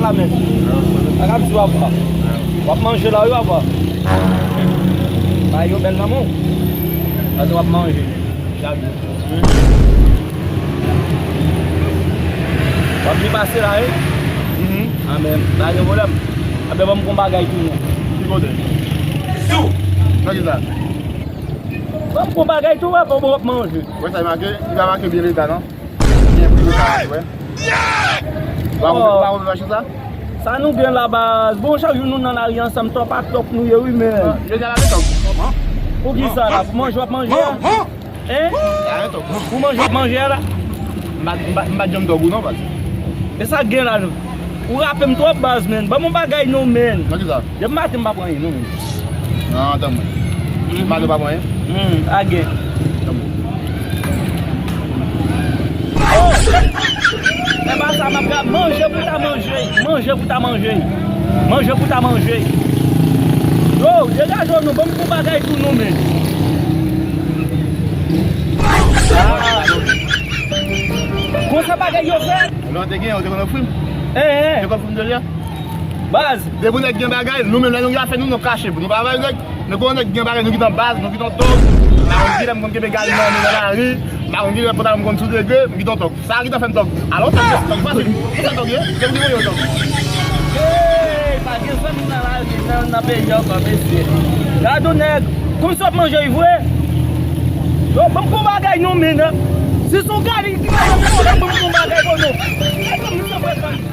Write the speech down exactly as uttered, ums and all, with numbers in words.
Amèn. Sa k ap di w ap, w ap manje la wi papa. Bagay yo bèl nan men w. Paske w ap manje. Chak jou. W ap byen pase la wi. Amèn. Pa gen pwoblèm. Apre ban m gon bagay tou non. Ki kote? Nan ki sa? Ban m gon bagay tou papa, w ap manje. Wè sa e make? Li pa make byen leta non. Gen pri yo pa wè. Wa konprann, wa konprann machin sa? Sa nou gen la baz. Bon, chak jou nou nan lari ansanm, tòp ak tòp nou ye wi men. Yo di a la tòp. Pou ki sa la? Pou manje w ap manje a? Hein? Pou manje w ap manje a la? M pa, m pa, m pa janm tòg ou non baz. E sa gen la non. Ou rape m twòp baz men. Ban m yon bagay non men. Nan ki sa? Depi maten m pa pran anyen non men. Nan, tanm mwen. Maten w pa pran anyen? Hmm, a gen. Tanm mwen. Oh! E pa sa m ap gade. Manje pou ta manje. Manje pou ta manje. Manje pou ta manje. Yo, degaje w non, ban m pou bagay tou non men. Ah. Konsa bagay yo fè? Lè w te gen, w te konn ofri m? Eh, eh. Te konn ofri m de lyen? Baz. Depi nèg gen bagay, nou menm lè nou gen afè nou, nou kache pou nou pa bay nèg. Nou konn nèg gen bagay, nou gentan baz, nou gentan tòg. M pa konn kilè m konn kenbe gal nan men nan lari. M pa konn kilè pantalon m konn sou degre, m gentan tòg. Sa gentan fè m tòg. Alò, tòg, tòg fasil. Ou fè tòg ye? Se pou ki voye w tòg? Hey, pa gen zanmi nan lari, nan, nan peyi ankò, mesye. Gade yon nèg, kòmsi w ap manje wi vre. Yo, ban m pou bagay non men. Si se yon gari ki pa janm pwoblèm, ban m pou bagay bon non. Gade kòmsi w ap fè.